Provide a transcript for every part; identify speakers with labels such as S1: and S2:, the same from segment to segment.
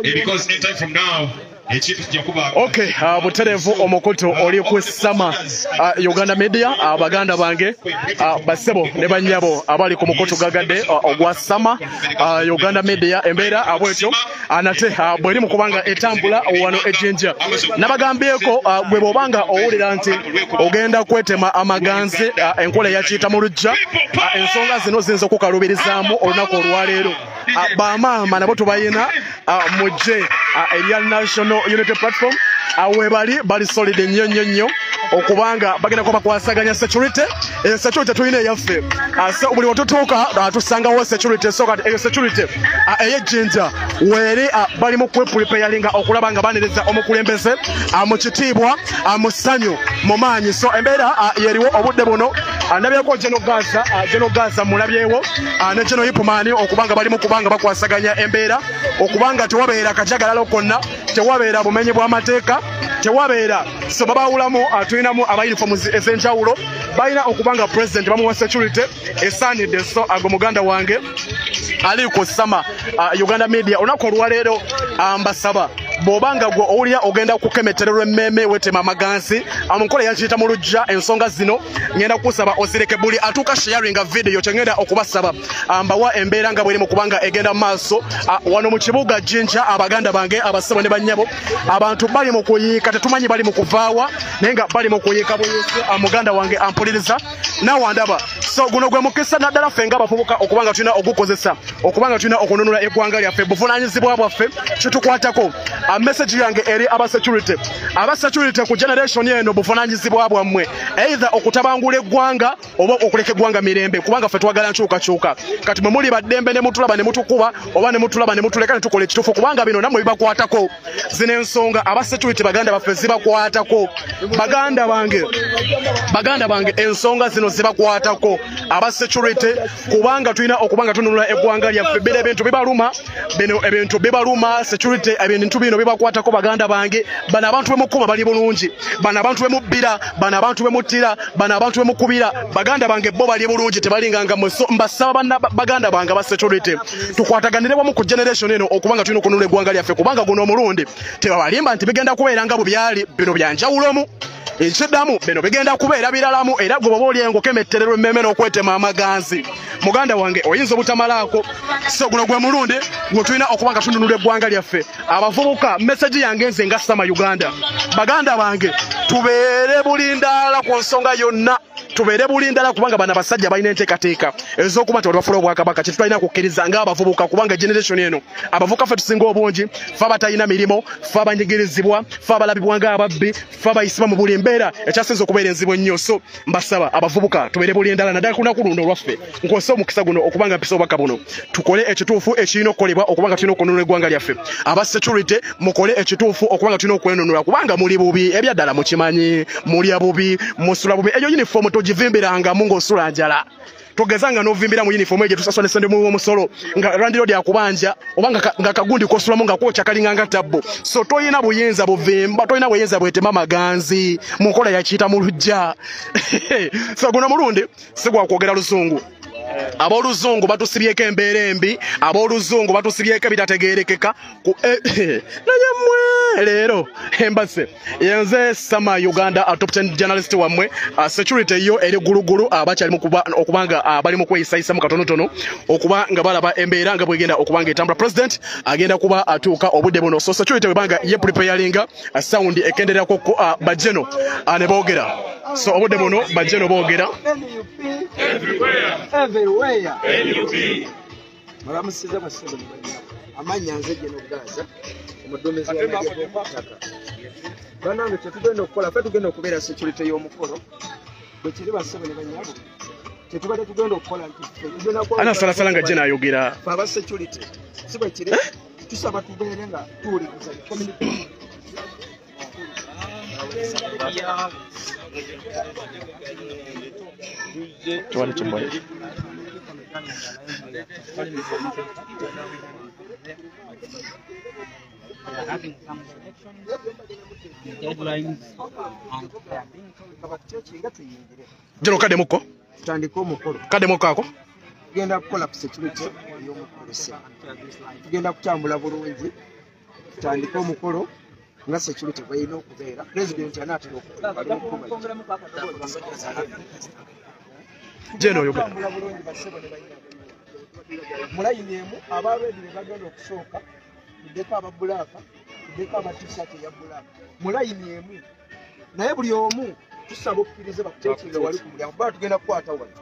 S1: Because anytime from now.
S2: Okay, buterevu omukutu oli ku Sama Uganda Media, baganda bange, basebo ne bannyabo abali ku mukutu gagadde ogwa Sama Uganda Media, embeera abwetyo nate bweri mu kubanga etambula wano ejinja. Nabagambyeko gwe bw'obanga owulira nti ogenda kwetema amaganzi, enkola yakiyita mu luggya, ensonga zino ziyinza okukaluubirizaamu olunaku olwaleero. Bamaama nabo tubayina mujje erya National Unity Platform, webali bali solid nnyo nnyo nnyo okubanga bagenda kuba bakwasaganya security. Security tulina eyaffe, so buli wetutuuka tusangawo security. So kati eyo security ey'ejjinja weeri bali mu kwepreparinga okulaba nga baaniriza omukulembeze mu kitiibwa, mu ssanyu, mu maanyi. So embeera yeriwo obudde buno. Ndabyeko General Gaza, General Gaza mulabyewo, ne General Hipman okubanga bali mu kubanga bakwasaganya embeera okubanga tewabeera kajagalalo konna, tewabeera bumenyi bw'amateeka, tewabeera. So babawulamu, tulinamu aba uniforms ez'enjawulo, balina okubanga president bamuwa security esaanidde. So ago muganda wange ali ku Sama Uganda Media olunaku olwaleero, mbasaba bw'obanga gwe owulira ogenda kukemetererwa emmeeme wetema amaganzi mu nkola eyakiyita mu luggya, ensonga zino ngenda kusaba osireke. Buli atuuka sharinga video, kyengenda okubasaba, mbawa embeera nga bweri mu kubanga egenda mu maaso wano mu kibuga Jinja. Abaganda bange, abasebo ne bannyabo, abantu bali mu kuyiika, tetumanyi bali mu kuvaawa, naye nga bali mu kuyiika buyisi. Muganda wange ampuliriza naawe andaba, so guno gwe mukisa naddala ffe ng'abavubuka okubanga tulina ogukozesa okubanga tulina okununula eggwanga lyaffe, buvunaanyizibwa bwaffe, kitukwatako. Message yange eri aba security, aba security ku generation eno, buvunaanyizibwa bwammwe either okutabangula eggwanga oba okuleka eggwanga mirembe, kubanga ffe twagala nkyukakyuka. Kati mwe muli baddembe ne mutulaba ne mutukuba oba ne mutulaba ne mutuleka ne tukola ekituufu, kubanga bino nammwe bibakwatako. Zino ensonga aba security baganda baffe zibakwatako. Baganda bange, baganda bange, ensonga zino zibakwatako aba security, kubanga tulina okubanga tununula eggwanga lyaffe. Bino ebintu bibaluma, bino ebintu bibaluma security, ebintu bino bibakwatako. Baganda bange, bano abantu bemukuma bali bulungi, bano abantu bemubbira, bano abantu bemuttira, bano abantu bemukubira, baganda bange bo bali bulungi, tebalinganga mmwe. So mbasaba banna baganda bange aba security, tukwataganire wamu ku generation eno okubanga tulina okununula eggwanga lyaffe, kubanga guno omulundi tebabalimba nti bigenda kubeera nga bwe byali, bino byanjawulomu. Ekiddamu, bino bigenda kubeera biralamu. Era gwe bwoba oli engo kemettererwa emmeeme n'okwetema amaganzi, muganda wange oyinza obutamalaako. So guno gwe mulundi gwe tulina okuba nga tununula eggwanga lyaffe. Abavubuka, message yange nze nga Sama Uganda, baganda bange, tubeere bulindaala ku nsonga yonna, tubeere bulindaala, kubanga bano abasajja balina enteekateeka ez'okuba nti bafula obwakabaka. Kye tutalina kukkiriza ng'abavubuka, kubanga generation eno abavubuka ffe tusinga obungi, ffe abatalina mirimu, ffe abanyigirizibwa, ffe abalabibwa ng'ababbi, ffe abayisibwa mu buli mbeera ekyasinza okubeera enzibu ennyo. So mbasaba abavubuka tubeere bulindaala, naddala ku lunaku luno olwaffe. Nkozesa omukisa guno okubanga mpisa obubaka buno: tukole ekituufu ekirina okukolebwa okubanga tulina okununula eggwanga lyaffe. Aba security, mukole ekituufu okubanga tulina okwenunula, kubanga muli bubi ebyaddala, mukimanyi, mulya bubi, musula bubi. Eyo uniform togivimbirangamu ng'osula njala, togezanga n'ovimbira mu uniform egyo tusasula ne sente omusolo, nga landlord akubanja oba nga kagundi kosulamu nga kwokya kalinga nga tabbo. So toyina buyinza buvimba, toyina buyinza bwetema maganzi mu nkola yakiyita mu luggya. So guno mulundi si gwa kwogera luzungu. Abooluzungu batusibyeko embeera embi, abooluzungu batusibyeko ebitategeerekeka naye mmwe leero embase yenze Sama Uganda, a top 10 journalist wammwe. Security yo eri gulugulu, abakyali mu okubanga bali mu kweyisayisa mu katonotono okuba nga balaba embeera nga bwegenda okuba nga etambula. President agenda kuba atuuka obudde buno, so security bwebanga ye preparinga, sound ekendererako, bajeno ne boogera. So obudde buno bajeno boogera.
S3: Everywhere. Mulamusiza basebo ne bannyabo. Amannya nze General Gaza, omuduumizi w'amagye g'oku. Bannange, kyetugenda okukola, ffe tugenda okubeera security y'omukolo. Bwe kiri basebo ne bannyabo, kyetubadde tugenda okukola nti ffe tugenda
S2: Anasalasala nga jeno ayogera.
S3: Ffe aba security, si bwe kiri, tusaba tubeere nga tuwuliriza community.
S2: Tuwale tumboye.
S4: They are having some selections, deadlines, and they are being told
S3: Kabakutekinga tuyingire.
S2: Jeno kademukko.
S3: Tutandike omukolo.
S2: Kademukko ako.
S3: Tugenda kukola ku security ey'omukolo. Tugenda kutambula bulungi, tutandike omukolo nga security bw'erina okubeera. Pulezidenti anaatera okutuuka. Tambula bulungi bassebo ne bannyabo. Mu layini emu aba red be bagenda okusooka, tuddeko aba black, tuddeko aba t-shirt eya black mu layini emu. Naye buli omu tusaba okkirize bakuteekinga wali ku mulyango, kuba tugenda kukwata wano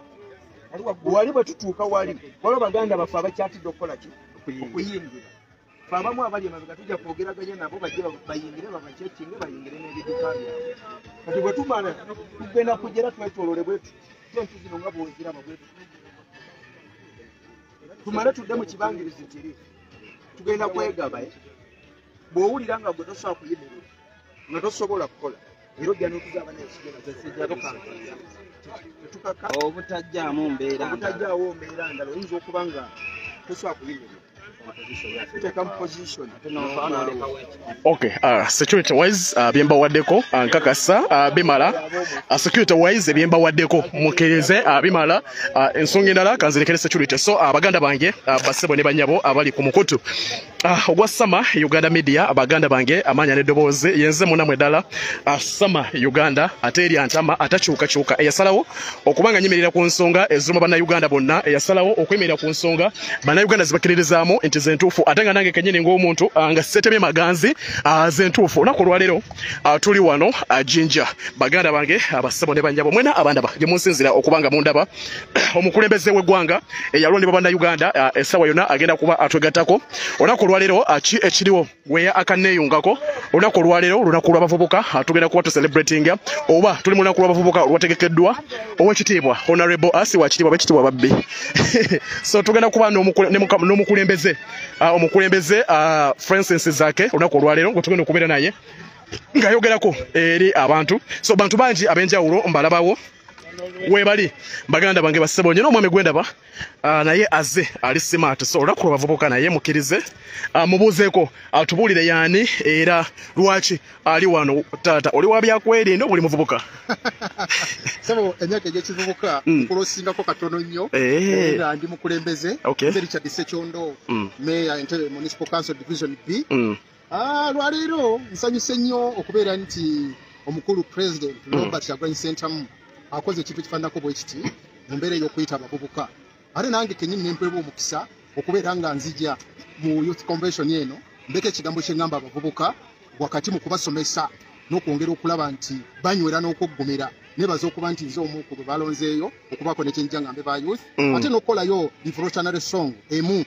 S3: wali. Bwe tutuuka wali, waliwo baganda baffe abakyatidde okukola ki? Okuyingira. Fe abamu abali emabega tujja kwogeraganya nabo, bajje bayingire, babacheckinge, bayingire n'ebidduka byabwe. Kati bwe tumala tugenda kujera twetoolole bwe tuti, tenti zino nga bw'oziraba bwe tuti, tumale tudde mu kibangirizi kiri. Tugenda kwegaba. Bw'owulira nga gwe tosobola kuyimirira, nga tosobola kukola, era ojja n'otugamba, naye sigenda. Tetukaka.
S4: Obutajjaamu mbeera.
S3: Obutajjaawo mbeera ndala, oyinza okuba nga tosobola kuyimirira, tuteeka mu position.
S2: Okay, security wise, byembawaddeko, nkakasa bimala. Security wise byembawaddeko mukkirize, bimala. Ensonga endala kanzirekere security. So baganda bange, bassebo ne banyabo abali ku mukutu ogwa Sama Uganda Media, baganda bange, amanya n'eddoboozi yenze munamwe ddala, Sama Uganda, ate eri antama atakyukakyuka, eyasalawo okuba nga nyimirira ku nsonga eziruma bannayuganda bonna, eyasalawo okuyimirira ku nsonga bannayuganda zibakkiririzaamu nti zentuufu, ate nga nange kennyini ng'omuntu nga setemye maganzi, zentuufu. Olunaku olwaleero tuli wano Jinja. Baganda bange, abassebo ne bannyabo mwena abandaba gye munsinzira okuba nga mundaba, omukulembeze w'eggwanga eyalondebwa bannayuganda essaawa yonna agenda kuba atwegattako. Olunaku olwaleero ki ekiriwo weya akanneeyungako? Olunaku olwaleero lunaku lw'abavubuka. Tugenda kuba tucelebrating oba tuli mu lunaku lw'abavubuka olwategekeddwa owekitiibwa Honorable asi wakitiibwa bekitiibwa babbi. So tugenda kuba n'omukulembeze, omukulembeze Francis Zake, olunaku olwaleero nga tugenda okubeera naye ng'ayogerako eri abantu. So bantu bangi ab'enjawulo mbalabawo webali, baganda bange, bassebo, nyina omwami gwendaba, naye aze ali smart. So olunaku lwabavubuka, naye mukkirize mubuuzeeko, atubuulire yaani era lwaki ali wano. Taata, oli wa byakwerinda, buli muvubuka?
S1: Sebo, emyaka egy'ekivubuka nkulosingako katono nnyo. Era ndi mukulembeze. Nze Richard Sekyondo, Mayor Entebbe Municipal Council Division B. Lwaleero nsanyuse nnyo okubeera nti omukulu President Robert Kyagulanyi Ssentamu akoze ekintu ekifaananako bwe kiti mu mbeera ey'okuyita abavubuka, ate nange kennyini nempeebwa omukisa okubeera nga nzija mu youth convention eno mbeko ekigambo kye ŋŋamba abavubuka wakati mu kubasomesa n'okwongera okulaba nti banywera n'okwoggumira. Nebaza okuba nti nze omu ku bwe balonzeeyo okubaako nekyenjja ngambe ba youth, ate n'okukolayo revolutionary song emu,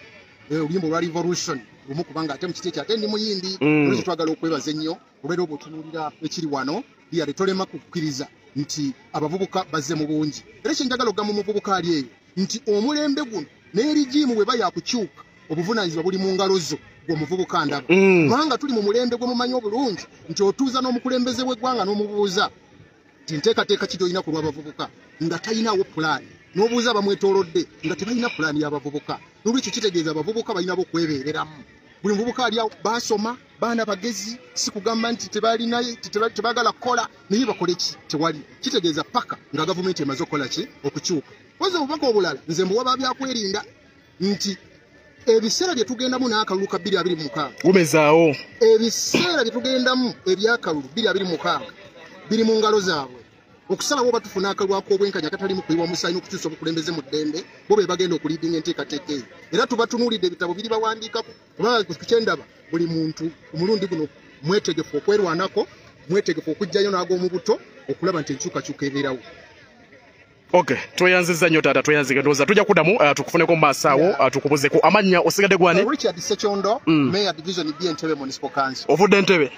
S1: oluyimba olwa revolution lumu, kubanga ate mu kiti ekyo ate ndi muyimbi. Olwekyo twagala okwebaza ennyo olwera oba otunuulira ekiri wano lyale, tolema kukkiriza nti abavubuka bazze mu bungi. Era kyenjagala okugamba omuvubuka ali eyo nti omulembe guno n'erigiimu bwe ba yakukyuka, obuvunaanyizibwa buli mu ngalo zo gwe omuvubuka ndaba, kubanga tuli mu mulembe gwe mumanyi obulungi nti otuuza n'omukulembeze w'eggwanga n'omubuuza nti nteekateeka ki gy'olina ku lw'abavubuka, nga talinawo pulaani, n'obuuza abamwetoolodde nga tebalina pulaani y'abavubuka. N'olwekyo kitegeeza abavubuka balina okwebeereramu. Buli muvubuka ali awo basoma, baana bagezi, si kugamba nti tebalina tebaagala kukola, naye bakole ki? Tewali. Kitegeeza paka nga gavumenti emaze okukola ki? Okukyuka. Kozi obubaka obulala nze mbuwa ba byakwerinda nti ebiseera bye tugendamu n'akalulu ka 2026,
S2: gumezaawo.
S1: Ebiseera bye tugendamu ebyakalulu 2026 biri mu ngalo zaabwe okusalawo oba tufuna akalulu ak'obwenkanya akatalimu kuyiwa musaayi n'okukyusa obukulembeze mu ddembe. Bo be bagenda okuleadinga enteekateeka eyo, era tubatunuulidde, ebitabo biri bawandiikako, kubanga ku kyendaba buli muntu omulundi guno mwetegefu okwerwanako, mwetegefu okuggyayo n'ag'omu buto okulaba nti enkyukakyuka ebeerawo.
S2: Okay, tweyanziza nnyo taata, tweyanzige. Ndowooza tujja kuddamu tukufuneko mu maaso awo, tukubuzeko amannya. Osigadde gwani?
S1: Richard Sekyondo, Mayor Division B, Entebbe Municipal Council.
S2: Ovudde Entebbe?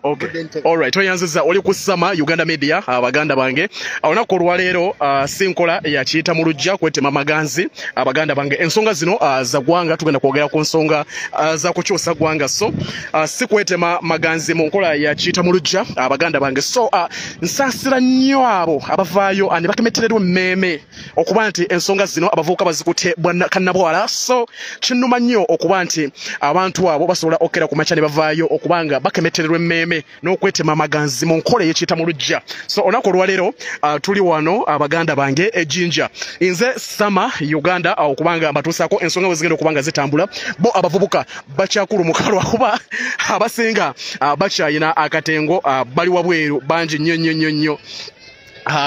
S2: Okay.
S1: Ovudde Entebbe.
S2: Alright, tweyanziza. Oli ku Sama Uganda Media, baganda bange. Olunaku olwaleero si nkola yakiyita mu lujja kwetema maganzi. Baganda bange, ensonga zino za ggwanga, tugenda kwogera ku nsonga za kukyusa ggwanga, so si kwetema maganzi mu nkola yakiyita mu lujja, baganda bange. So nsaasira nnyo abo abavaayo ne bakemetererwa emmeeme okuba nti ensonga zino abavubuka bazikutte kannabwala. So kinnuma nnyo okuba nti abantu abo basobola okukera ku makya ne bavaayo okuba nga bakemetererwa emmeeme. emmeeme n'okwetema amaganzi mu nkola ey'ekiyita mu luggya. So olunaku olwaleero tuli wano abaganda bange ejinja nze Sama Uganda okubanga mbatuusaako ensonga bwe zigenda okubanga zitambula. Bo abavubuka bakyakulumuka lwakuba abasinga bakyayina akatengo, bali wabweru bangi nnyo nnyo nnyo nnyo,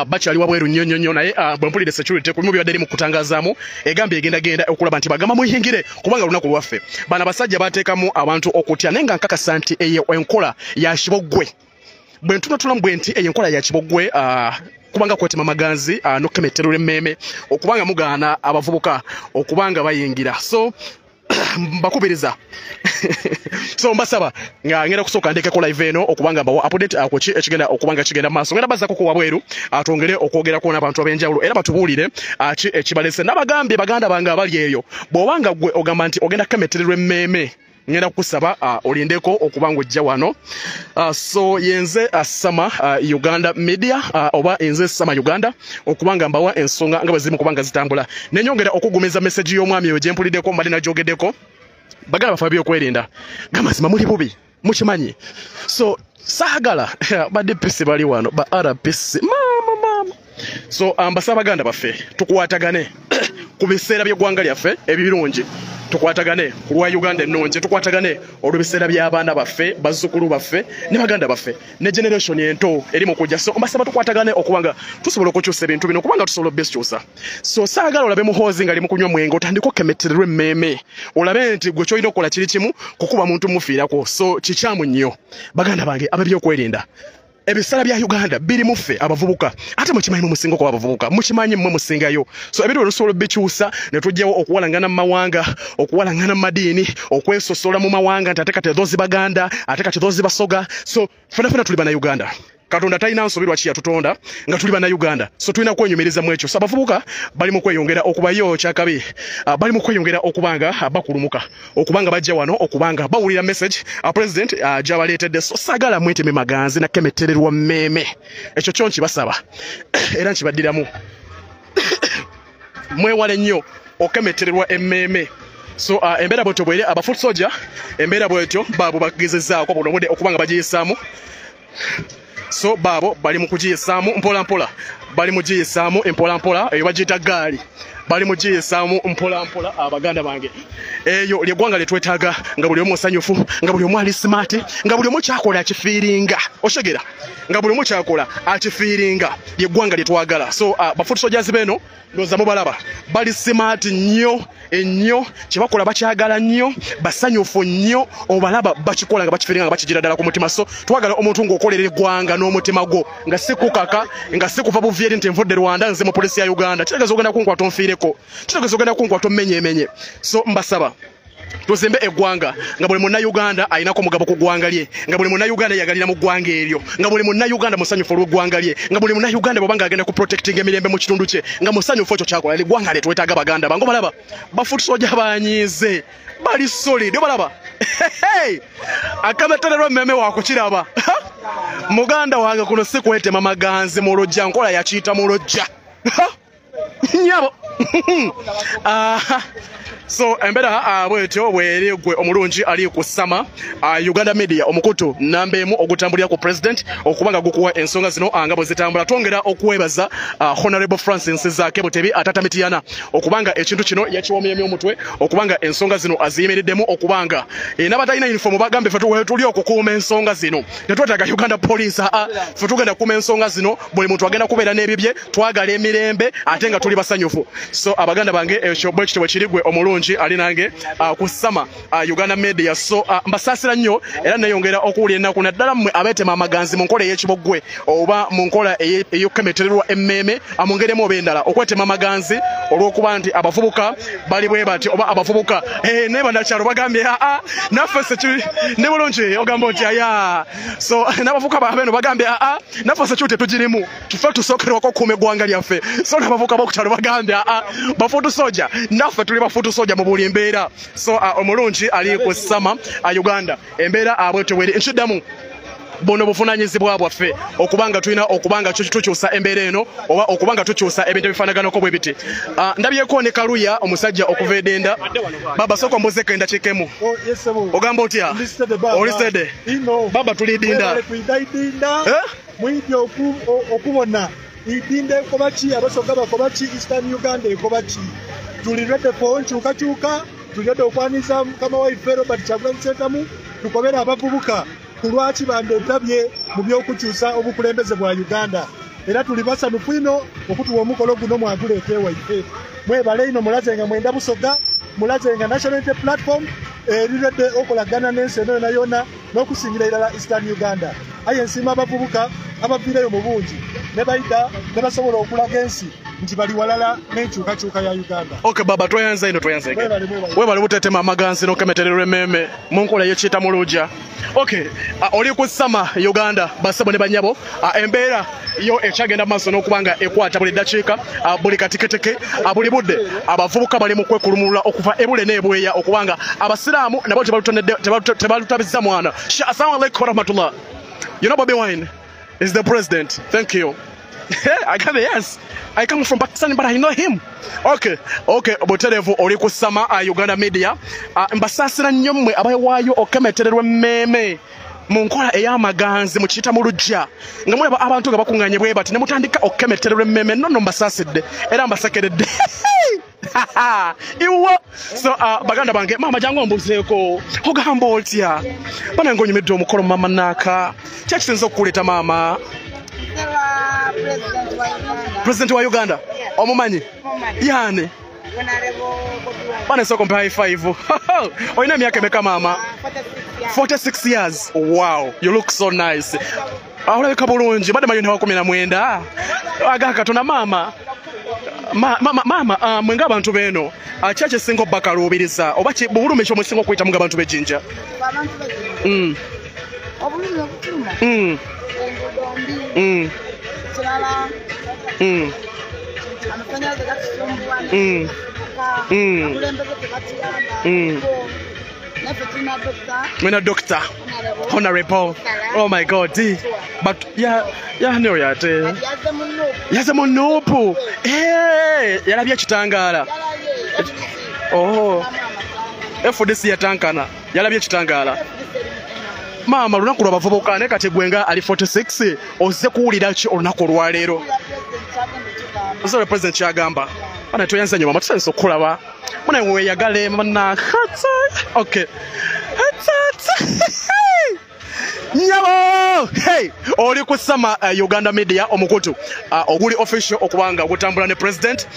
S2: bakyali wabweru nnyo nnyo nnyo. Naye bwe mpulira security ku bimu byabadde eri mu kutangazaamu egambye egendagenda okulaba nti bagamba muyingire kubanga lunaku lwaffe. Bano abasajja bateekamu abantu okutya, naye nga nkakasa nti eyo enkola ya kiboggwe. Bwe ntunatulamu bwe nti eyo enkola ya kiboggwe, kubanga kwetema maganzi n'okukemetterera emmeeme okubanga mugaana abavubuka okubanga bayingira. So mbakubiriza, so mbasaba nga ngenda kusooka ndekeko live eno okubanga mbawa update ku ki ekigenda okubanga kigenda maaso. Ngenda bazzako ku wabweru twongere okwogerako n'abantu ab'enjawulo era batubuulire ki ekibalese. N'abagambye baganda bange abali eyo, bw'obanga gwe ogamba nti ogenda kukemettererwa emmeeme, ngenda kukusaba olindeko okubanga ojja wano. So yenze Sama Uganda Media, oba enze Sama Uganda okubanga mbawa ensonga nga bwe ziri mu kubanga zitambula. Nenyongera okugumiza message y'omwami oyo gye mpuliddeko mbadde nagyogeddeko. Baganda baffe ab'ebyokwerinda, gamazima muli bubi mukimanyi. So saagala ba DPC bali wano, ba RPC, mama mama. So mbasaba baganda baffe tukwatagane ku biseera by'eggwanga lyaffe ebirungi, tukwatagane ku lwa Uganda ennungi, tukwatagane olw'ebiseera by'abaana baffe, bazzukulu baffe ne baganda baffe ne generation ento eri mu kujja. So mbasaba tukwatagane okubanga tusobola okukyusa ebintu bino, kubanga tusobola obikyusa. So saagala olabe Muhoozi ng'ali mu kunywa mwenge otandike okemettererwa emmeeme, olabe nti gwe ky'olina okukola kiri kimu kukuba muntu mufiirako. So kikyamu nnyo baganda bange ab'ebyokwerinda. Ebisala bya Uganda biri muffe abavubuka, ate mukimanyi mwe musinga okuba abavubuka, mukimanyi mmwe musingayo. So ebintu bino tusobola obikyusa ne tuggyawo okuwalangana mu mawanga, okuwalangana mu madiini, okwesosola mu mawanga nti ate kati those Baganda, ate kati those Basoga. So ffena ffena tuli bannayuganda. Katonda talina nsobi lwaki yatutonda nga tuli bannayuganda. So tulina kwenyumiriza mu ekyo. So abavubuka bali mu kweyongera okubayo kyakabi, bali mu kweyongera okubanga bakulumuka, okubanga bajja wano, okubanga bawulira message president gy'abaleetedde. So saagala mweteme maganzi nakemettererwa mmeeme, ekyo kyo nkibasaba era nkibaddiramu, mwewale nnyo okemettererwa emmeeme. So embeera bwetyo bweri, aba foot soldier embeera bwetyo baabo bagezezzaako buno budde okubanga bagiyisaamu. So baabo bali mu kugiyisaamu mpola mpola, bali mu giyisaamu mpola mpola, eyo bagiyita gaali, bali mu giyisaamu mpola mpola. Abaganda bange, eyo lyeggwanga lyetwetaaga, nga buli omu musanyufu, nga buli omu ali smart, nga buli omu kyakola akifiiringa, oshegera nga buli omu kyakola akifiiringa, lyeggwanga lyetwagala. So ba foot soldiers beeno ndowooza mubalaba bali smart nnyo ennyo, kyebakola bakyagala nnyo, basanyufu nnyo, obalaba bakikola nga bakifiiringa nga bakigira ddala ku mutima. So twagala omuntu ng'okolera eggwanga n'omutima gwo, nga si kukaka, nga si kuva buvi eri nti nvudde Rwanda nze mu polisi ya Uganda, kitegeeza ogenda kunkwata onfiireko, kitegeeza ogenda kunkwata ommenyeemenye. So mbasaba tuzimbe eggwanga nga buli munnayuganda alinako omugabo ku ggwanga lye, nga buli munnayuganda yagalira mu ggwanga eryo, nga buli munnayuganda musanyufu olw'eggwanga lye, nga buli munnayuganda bw'aba ng'agenda ku protecting emirembe mu kitundu kye nga musanyufu ekyo kyakola. Eggwanga lye twetaaga baganda bange. Obalaba ba foot soldier banyiize, bali solid, obalaba akametererwa emmeme wakukiraba. Muganda wange kuno si kwetema maganzi mu lujja, nkola yakiyita mu lujja nyabo. So embeera bwetyo bweri gwe omulungi ali ku Sama Uganda Media, omukutu namba emu ogutambulira ku president okubanga gukuwa ensonga zino nga bwe zitambula. Twongera okwebaza Honorable Francis Zaake Butebi Atata Mitiyana okubanga ekintu kino yakiwomyemye omutwe, okubanga ensonga zino aziyimiriddemu, okubanga n'abatalina uniform bagambe ffe tuli okukuuma ensonga zino, tetwetaaga Uganda Police, ffe tugenda kukuuma ensonga zino, buli muntu agenda kubeera n'ebibye, twagala emirembe ate nga tuli basanyufu. So abaganda bange ekyo bwe kityo bwe kiri gwe omulungi ali nange ku Sama Uganda Media. So mbasaasira nnyo era neyongera okuwulira ennaku naddala mmwe abeetema amaganzi mu nkola ey'ekiboggwe oba mu nkola ey'okukemettererwa emmeeme mu ngeri emu oba endala, okwetema amaganzi olw'okuba nti abavubuka bali bwe bati oba abavubuka ne bannakyalo bagambye aa naffe ne bulungi ogamba oti aya. So n'abavubuka babeeno bagambye aa naffe security tugirimu, tufe tusookerwako okukuuma eggwanga lyaffe. So n'abavubuka b'oku kyalo bagambye aa ba foot soldier naffe tuli ba foot soldier mu buli mbeera. So omulungi ali ku Sama Uganda, embeera bwetyo bweri. Nkiddamu Buno buvunaanyizibwa bwaffe okubanga tulina okubanga tukyusa embeera eno oba okubanga tukyusa ebintu ebifaanaganako bwe biti. Ndabyeko ne Kaluya omusajja okuva edenda. Baba soko mbuzeeko endakiika emu. Ogamba otya? Oli steady? Baba tulidinda.
S1: Mwidde okubona idinda ekoba ki, Abasoga bakoba ki, Eastern Uganda ekoba ki. Tuli ready for nkyukakyuka, tuli ready okwaniriza mukama waife Robert Kyagulanyi Ssentamu, tukobera abavubuka ku lwaki bandetabye mu by'okukyusa obukulembeze bwa Uganda. Era tuli basanufu ino okutuwa omukolo guno mwaguleeta ewaife. Mwebale ino, mulaze nga mwenda Busoga, mulaze nga National Unity Platform eri ready okolagana n'ensi eno yona yona n'okusingira irala Eastern Uganda. Aye nsiima abavubuka abaviireyo mu bungi ne bayida ne basobola okulaga ensi nti bali walala n'enkyukakyuka ya Uganda.
S2: Okay baba, tweyanze ino, tweyanze. Webale butetema amaganzi n'okemetererwa emmeeme mu nkola y'ekiyita mu lujja. Okay, oli ku Sama Uganda, basabo ne banyabo, embeera yo ekyagenda mu maaso n'okuba nga ekwata buli ddakiika, buli katikitiki, buli budde. Abavubuka bali mu kwekulumulula okuva ebule n'ebweya okuba nga abasiraamu nabo tebalutabizza mwana. Assalamu alaikum warahmatullah. You know Bobi Wine is the president. Thank you. I got the yes. I come from Pakistan, but I know him. Okay, okay. Buterevu oli ku Sama Uganda Media. Mbasaasira nnyo mmwe abaewaayo okemetererwa emmeeme mu nkola ey'amaganzi mu kiyita mu luggya, nga mulaba abantu nga bakuŋŋaanye bwe bati ne mutandika okukemetererwa emmeeme. Nno mbasaasidde era mbasekeredde. Iwo. So baganda bange, maama jangu ombuzeeko, ogamba otya? Banange onyumidde omukolo mama naaka. Ki ekisinza okukuleeta maama? President wa Uganda. Omumanyi? Yani? Bana soko mpe high five. Olina emyaka emeka maama? 46 years. Wow, you look so nice. Olabika bulungi. Badde manyi wa 19. Aga katonda maama. Maama, mwe ng'abantu beeno, ki ekisinga obbakaluubiriza oba bulumi ki omusinga okuyitamu ng'abantu b'ejjinja?
S5: Obulumi obutuluma, enguudo mbi, kirala amasannyalaze gatusumbuwa, abakulembeze tebatuyamba, naffe tulina dokita.
S2: Mwina dokita Honorable. Oh my God. But yeah, yeah, no yate.
S5: Yazze mu NUP.
S2: Yaze mu NUP. Eh, yalabye ekitangaala. Oh. FDC yatankana. Yalabye ekitangaala. Maama, lunaku lw'abavubuka naye kati gwe nga ali 46 ozze kuwulira ki olunaku olwaleero? Ozze president kyagamba. Bana tweyanze nnyo mama, tusanyuse okukulaba. Muna weeyagale mama. Okay. Nyabo! Hey! Oli ku Sama Uganda Media, omukutu oguli official okubanga ogutambula ne president.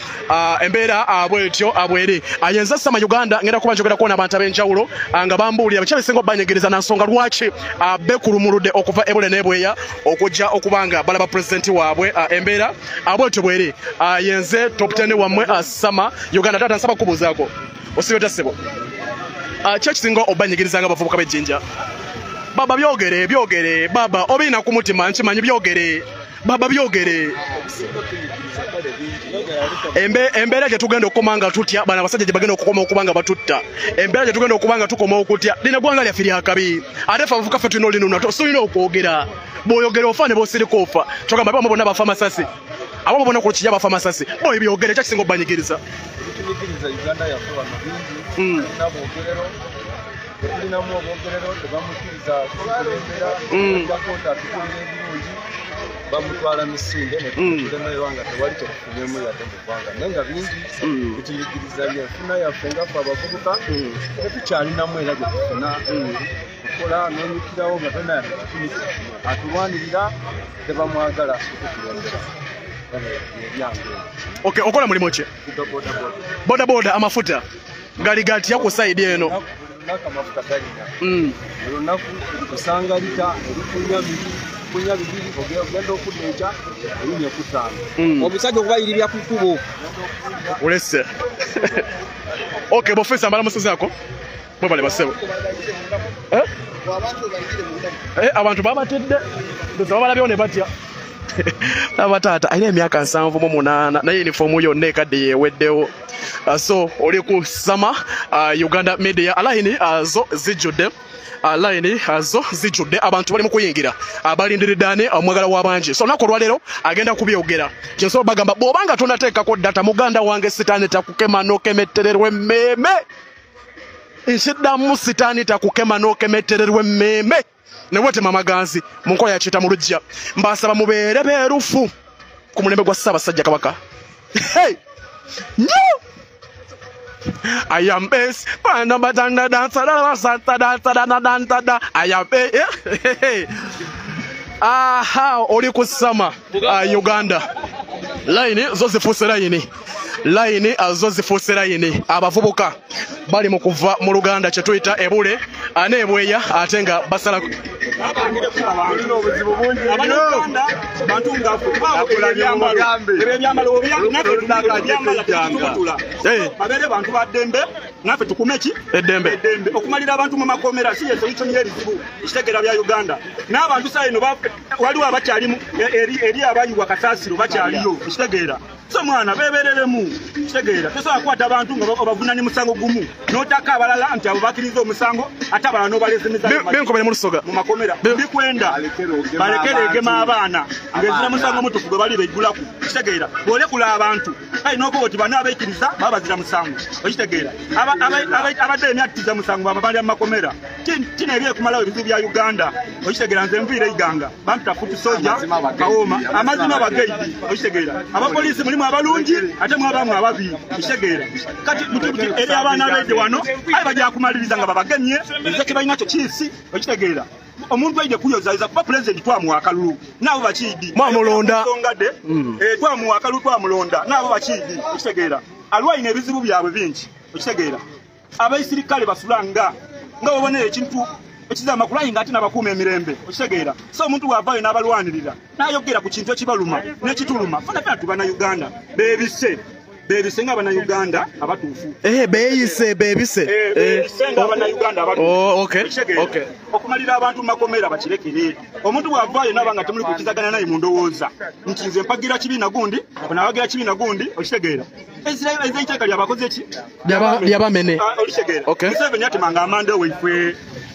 S2: Embeera bwetyo bweri. Ayenza Sama Uganda ngenda kuba njogera kuona abantu ab'enjawulo nga bambuulira biki ebisinga obbanyegereza na nsonga lwaki beekulumuludde okuva ebule n'ebweya okujja okubanga balaba president waabwe. Embeera bwetyo bweri. Yenze top 10 wammwe, Sama Uganda. Taata, nsaba kubuuzaako. Osibye otya ssebo? Ki ekisinga obbanyigiriza nga abavubuka b'ejjinja? Baba byogere, byogere baba, obirina ku mutima nkimanyi, byogere baba, byogere. Embeera gye tugenda okukoma nga tutya bano abasajja gye bagenda okukoma okuba nga batutta, embeera gye tugenda okuba nga tukoma okutya, lino eggwanga lyaffe lyakabi, ate ffe abavubuka ffe tulina olinunula. Tulina okwogera, bw'oyogera ofa ne bw'osirika ofa. Kyogamba abamu bonna bafa amasasi, abamu bonna ku kijja bafa amasasi. Boyi byogere, kya kisinga obbanyigiriza?
S3: Ebitunyigiriza Uganda yaffe wano bingi. Tulina bwogerero, tulinamu obwogerero, tebamukkiriza kukulembera. Ojjako nti atukulira ebirungi, bamutwala misinde netulemererwa nga tewali kyetufunyemu yadde mu ggwanga, naye nga bingi bitunyigiriza. Byenfuna yaffe nga ffe abavubuka tetukyalinamu, era gye tufuna kukola n'onyukirawo nga tolina yadde kikumi atulwanirira, tebamwagala okutukulembera ebyange.
S2: Okay, okola mulimu ki?
S3: Kuga bodaboda.
S2: Boda boda, amafuta gali gatya ku side eno?
S3: Lunaku amafuta galina, olunaku osanga lita eri kunya 2, ogenda okudda enkya erinnya ku 5.
S4: Omusajja okubayiribya ku kkubo.
S2: Ulese. Okay, bofesa mbalamusizaako. Mwebale basebo. Eh? Eh, abantu babatidde. Ndoza babalabyewo ne batya. Laba taata alina emyaka 78 naye uniform yonna ekadde yeweddewo. So oli ku Sama Uganda Media line zo zijjudde. Line zo zijjudde abantu bali mu kuyingira abalindiridde ani omwagala w'abangi. So olunaku olwaleero agenda kubyogera. Kyensobola bagamba bw'obanga tonateekako data muganda wange sitaani takukema n'okemettererwa emmeeme. Nsiddamu sitaani takukema n'okemettererwa emmeeme. Ne wetema amaganzi mu nkola ya kiyita mu luggya. Mbasaba mubeere beerufu ku mulembe gwa Ssaabasajja Kabaka. Hey! Nnyo! I am best. I am best. Aha, oli ku Sama Uganda. Line zo zifuuse line. Line zo zifuuse line. Abavubuka bali mu kuva mu Luganda kye tuyita ebule anebweya ate nga basala
S6: babere bantu ba ddembe naffe tukume ki eddembe okumalira abantu mu makomera si yeso ekyo nyerizibu ekitegera bya Uganda n'abantu sayino waliwo abakyalimu eri abayiwa kasasiro bakyaliyo ekitegeera. So mwana bebereremu kitegeera tosobola kukwata abantu nga obavunani musango gumu n'otaka abalala nti abo bakkiriza omusango ate abalala n'obaleza
S2: emisango mu lusoga
S6: mu makomera bikwenda balekere egema abaana ng'ezira musango mutufu gwe bali beggulaku kitegeera bw'olekula abantu kale n'okuba oti bano abaikiriza baba bazira musango okitegeera abadde emyakitiza musango baba bali mu makomera kino ebyekumalawo ebizibu bya Uganda okitegeera nze nviire Iganga bantu tafutu soja Kawoma amazima bageidi okitegeera abapoliisi mulimu abalungi ate mwabamu ababi kitegeera kati eri abaana abeede wano aye bajja kumaliriza nga babagemye nze kebalina kyo kiisi okitegeera omuntu aide kuyozayiza kuba pulezidenti twamuwa akalulu naabo bakiidi
S2: mwamulonda
S6: twamuwa akalulu twamulonda naabo bakiidi okitegeera alwalina ebizibu byabwe bingi okitegeera abaisirikale basula nga babonera ekintu ekizama kulayinga ate n'abakuuma emirembe okitegeera. So omuntu bw'avaayo n'abalwanirira n'ayogera ku kintu ekibaluma n'ekituluma fena fena tuba na Uganda beebise beebise nga Bannayuganda abatuufu.
S2: Beeyise beebise
S6: beebise nga Bannayuganda abatuufu.
S2: Oh, okay. Okay.
S6: Okumalira abantu mu makomera bakirekere. Omuntu bw'avaayo n'aba nga temuli kukizagana naye mu ndowooza nti nze mpagira kibiina gundi nawagira kibiina gundi okitegeera. Eziteeka lyabakoze ki
S2: lyabamene
S6: okitegeera. Museveni yatemanga amanda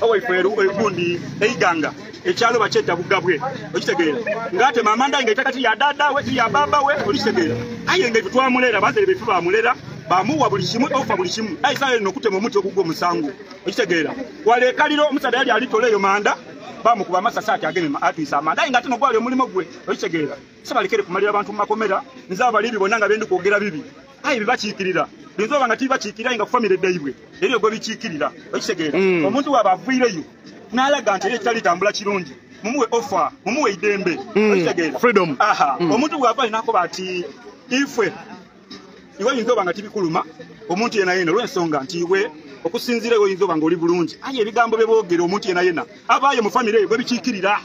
S6: owaifwe egundi eiganga ekyalo bakyeta bugabwe okitegeera ng'atema amanda nga ettaka ya dada we ya baba we okitegeera aye nga twamulera bazere befe bamulera bamuwa buli kimu ofa buli kimu aye sayo nokutema omuti ogugwa omusango okitegeera walekaliro omusada yali alitoleyo manda bamukuba amasasi ati ageme atwisa amanda aye nga ate nogwali omulimu gwe okitegeera sibalekere kumalira abantu mu makomera nze abalibi bonna nga bendi kwogera bibi aye bibakiikirira binzoba nga tibakiikirira nga famire ddaibwe eri ogwo bikiikirira okitegeera omuntu waba aviireyo n'alaga nti eri ekitalitambula kirungi mumuwe ofa mumuwe idembe okitegeera
S2: freedom.
S6: Aha, omuntu bw'ava n'akoba ati ifwe iwe oyinza oba nga tibikuluma omuntu yena yena olw'ensonga nti iwe okusinziira iwe oyinza oba nga oli bulungi aye ebigambo bye boogera omuntu yena yena abaayo mu famire eyo gwe bikiikirira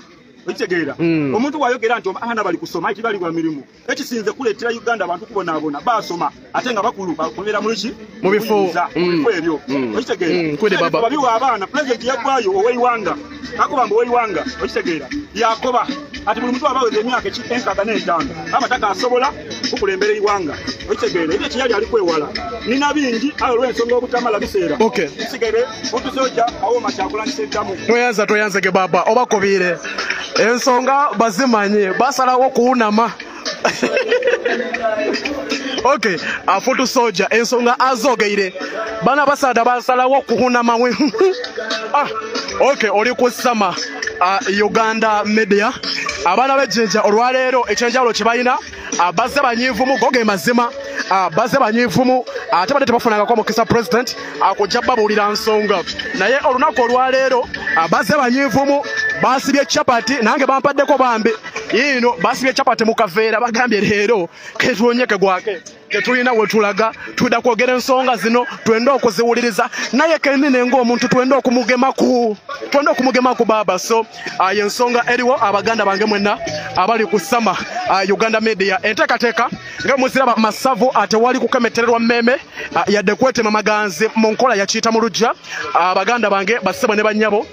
S6: okitegeera. Omuntu bw'ayogera nti abaana bali kusoma ate bali bwa mirimu ekisinze kuleetera Uganda abantu kubonaabona baasoma ate nga bakulu bakubeera mu ki
S2: mu bifo
S6: ebyo okitegeera. Babiwa abaana pulezidenti yaggwayo ow'eiwanga akoba mbu ow'eiwanga okitegeera yakoba ati buli muntu abaweza emyaka 65 amataka asobola kukulembera eiwanga okitegeera ebyo kyeyali ali kwewala nina bingi ayo olw'ensonga obutamala biseera kisigere otusoja Kawoma Kyagulanyi Ssentamu.
S2: Toyanza toyanzege baba obakubiire ensonga bazimanye basalawo kuwunama. Okay, afutu soja ensonga azogeire bana basada basalawo kuhunama we. Okay, oli ku Sama Uganda Media abaana b'ejjinja olwaleero ekyenjawulo kye balina bazze banyiivumu goge mazima bazze banyiivumu ate badde tebafunangako mukisa president akujja babuulira nsonga naye olunaku olwaleero bazze banyiivumu basibye chapati nange bampaddeko bambi yino basibye chapati mu kaveera bagambye leero ketuwonyeke gwake tetulina we tulaga tudda kwogera ensonga zino twenda okuziwuliriza naye kenine ng'omuntu twenda okumugemaku baba. So yensonga eriwo abaganda bange mwenna abali ku Sama Uganda Media enteekateeka nga muziraba masavu atewali kukemetererwa mmeme yadde kwetema maganzi mu nkola ya kiyita mu luggya. Abaganda bange bassebo ne bannyabo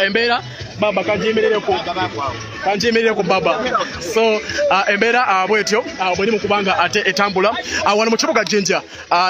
S2: embeera Baba kanjimirireko baba. So embeera bwetyo bweri mu kubanga ate etambula wano mu kibuga Jinja.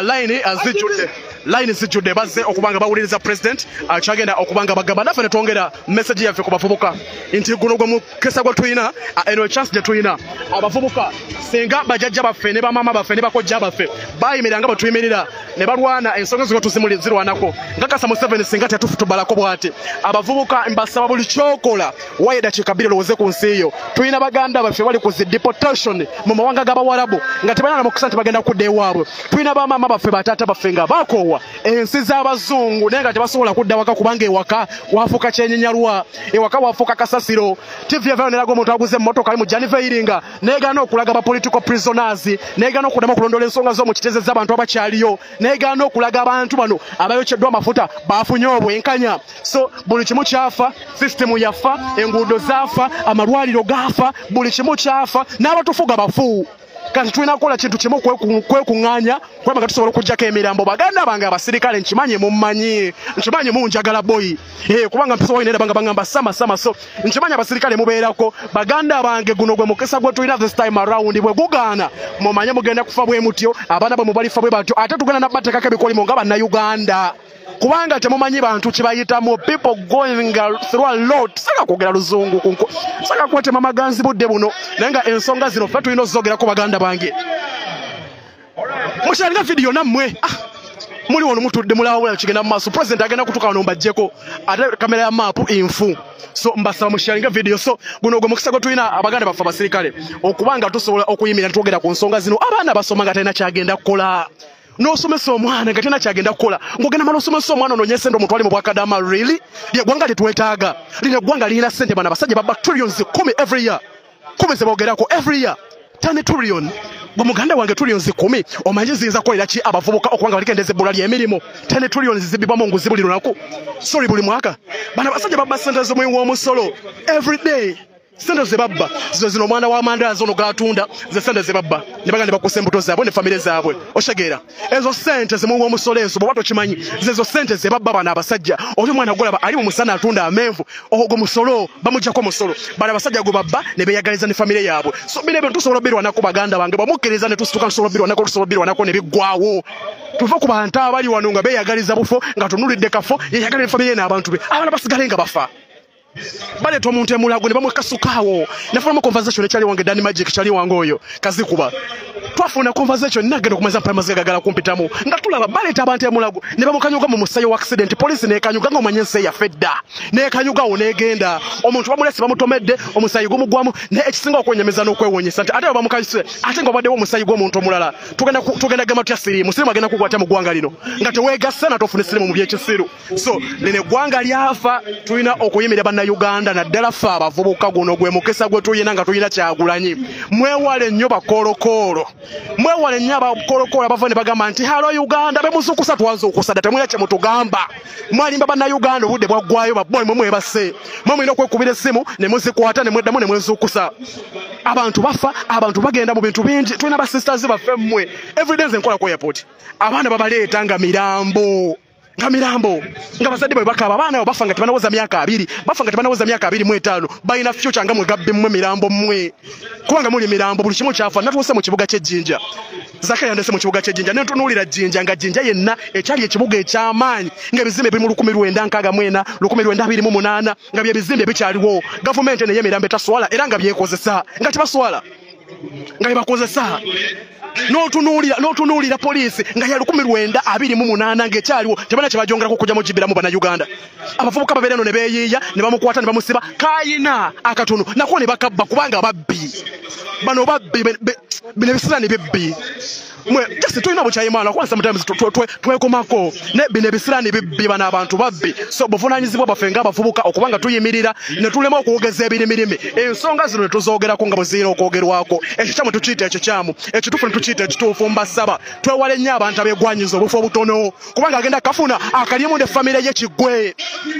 S2: Line zijjudde, line zijjudde, bazze okubanga bawuliriza president kyagenda okubanga bagamba. Naffe ne twongera message yaffe ku bavubuka nti guno gwe mukisa gwe tulina, eno chance gye tulina abavubuka. Singa bajjajja baffe ne bamaama baffe ne bakojja baffe bayimirira nga bwe tuyimirira ne balwana ensonga zino tuzirwanako, nkakasa Museveni singa tetufutubalako bw'ati. Abavubuka mbasaba buli kyokola waye dakiika 2 olowooze ku nsi yo. Tulina baganda baffe bali ku zi deportation mu mawanga g'Abawarabu nga tebalina na mukisa nti bagenda kudda ewaabwe. Tulina bamaama baffe, bataata baffe nga bakoowa ensi z'abazungu naye nga tebasobola kudda waka kubanga ewaka wafuuka kyenyinyalwa, ewaka wafuuka kasasiro. TV yavayo neraga omuntu aguze emmotoka ali mu Janiveiringa negaana okulaga ba political prisoners, negaana okuddamu okulondoola ensonga z'omu kiteze z'abantu abakyaliyo, negaana okulaga abantu bano abayokyeddwa amafuta bafunye obwenkanya. So buli kimu kyafa, sisitemu yafa, enguudo zaafa, amalwaliro gaafa, buli kimu kyafa, n'abatufuga bafu. Kati tulina kukola kintu kimu, kwekuŋŋaanya kubanga tusobola okuggyako emirambo. Baganda bange abasirikale, nkimanyi mummanyi, nkimanyi munjagala boyi, kubanga mpiso wine banga bangamba sama sama. So nkimanyi abasirikale mubeerako. Baganda bange, guno gwe mukisa gwe tulina this time around. Bwe gugaana mumanye mugenda kufa bwe mutyo, abaana bwe mubalifa bwe batyo, ate tugenda nabateekako ebikolimo nga Bannayuganda, kubanga temumanyi bantu kibayitamu. People going through a lot. Saka kwogera luzungu kunko, saka kwetema maganzi budde buno, naye nga ensonga zino ffe tulina ozogerako. Baganda bange, musharinga video nammwe. Muli wano mutudde mulawula kigenda mu maaso. President agenda kutuuka wano mbaggyeko ate kamera ya maapu infu. So mbasaba musharinga video. So guno gwe mukisa gwe tulina abaganda baffe abasirikale okubanga tusobola okuyimirira twogera ku nsonga zino. Abaana basoma nga talina kyagenda kukola, n'osomesa omwana nga talina kyagenda kukola, ng'ogenda mala osomesa omwana onoonye ssente omutwale mu bwakadama. Really, lyeggwanga lyetwetaaga lino eggwanga lirina ssente. Bano abasajja babba trillions 10 every year, 10 zeboogerako every year, 10 trillion. Gwe muganda wange, trillions 10 omanyi ziyinza kukolera ki abavubuka okubanga balikendeza ebbula ly'emirimu? 10 trillions zibbibwamu nguzi buli lunaku, sorry, buli mwaka. Bano abasajja babba ssente z'omuwi w'omusolo every day. Sente ze babba zino zino omwana w'amandaazi ono g'atunda, ze sente ze babba ne bagenda ne bakusa embuto zaabwe ne famire zaabwe. Oshegeera ezo sente zimuwa omusolo ezo, bw'oba tokimanyi, zezo sente ze babba bano abasajja. Oli omwana gwolaba ali mu musana atunda amenvu, ogwo musolo bamuggyako musolo. Bano abasajja gwe babba ne beeyagaliza ne famire yaabwe. So bino ebintu tusobola obirwanako baganda bange, bwemukkiriza ne tusituka tusobola obirwanako, tusobola obirwanako ne biggwawo. Tuve ku bantu abali wano nga beeyagaliza bufo, nga tunulidde kafo, yeyagalira famire ye n'abantu be, abaana basigale nga bafa. Baleeta omuntu emulago ne bamwekasukaawo. Nafunamu conversation ekyali wange Danny Magic, kyali wange oyo kazikuba, twafuna conversation nagenda okumaliza mpala amaziga gagala kumpitamu nga tulaba baleeta abantu emulago ne bamukanyuga mu musayi wa accident. Poliisi nekanyuga nga omanye ensi eyaffe dda, nekanyugawo negenda omuntu bamulese bamutomedde omusayi gumugwamu. Naye ekisinga okwenyamiza n'okwewuunyisa nti ate bamukanyuse ate nga obaddewo omusayi gw'omuntu omulala. Tugenda gamba tutya siriimu? Siriimu agenda kukwata mu ggwanga lino nga teweegasse na tofune siriimu mu byekisiru. So lino eggwanga lyafa, tulina okuyimirira Bannayuganda, naddala ffe abavubuka. Guno gwe mukisa gwe tulina nga tulina Kyagulanyi. Mwewale nnyo bakolokoolo, mwewale nnyo abakolokoolo abava ne bagamba nti hello Uganda. Bemuzuukusa twazuukusa dda, temulina kye mutugamba. Mwalimba Bannayuganda, obudde bwaggwayo. Baboyi mwe mwebase, mwe mulina okwekubira essimu ne muzikwata ne mweddamu ne mwezuukusa. Abantu bafa, abantu bagenda mu bintu bingi. Tulina basisters baffe mmwe, everyday nze nkola ku airport, abaana babaleeta nga mirambo, nga mirambo, nga bazadde bwe bakaba. Abaana abo bafa nga tebanaweza myaka 20, bafa nga tebanaweza myaka 25. Balina future nga mwe gabbi mmwe mirambo mmwe, kubanga muli mirambo. Buli kimu kyafa. Natuuse mu kibuga ky'Ejjinja, Zaka yandese mu kibuga ky'Ejjinja, ne ntunuulira Jjinja nga Jjinja yenna ekyali ekibuga eky'amaanyi, ng'ebizimbe biri mu 1969, 1928, nga bye bizimbe bikyaliwo. Gavumenti eno ey'emirambo etaswala era nga byekozesa, nga tebaswala nga byebakozesa. N'otunuulira poliisi nga ya 1928 ng'ekyaliwo, tebalina kye bagyongerako okujja mugibiramu Bannayuganda. Abavubuka babeera eno ne beeyiiya ne bamukwata ne bamusiba kayina akatono nako ne bakabba, kubanga babbi bano babbi bino ebisiraani bibbi mwe. Just tulina obukyayimwana kuba sometimes twekomako ne bino ebisiraani bibbi, bano abantu babbi. So buvunaanyizibwa bwaffe ng'abavubuka okubanga tuyimirira ne tulema okwogeza ebirimirimi. Ensonga zino ne tuzoogerako nga bwe zirina okwogerwako. Ekikyamu tukiyita ekikyamu, ekituufu ne tukiyita ekituufu. Mbasaba twewale nnyo abantu abeegwanyiza obufo obutono, kubanga agenda kafuna akalyemu ne famire ye kiggwe.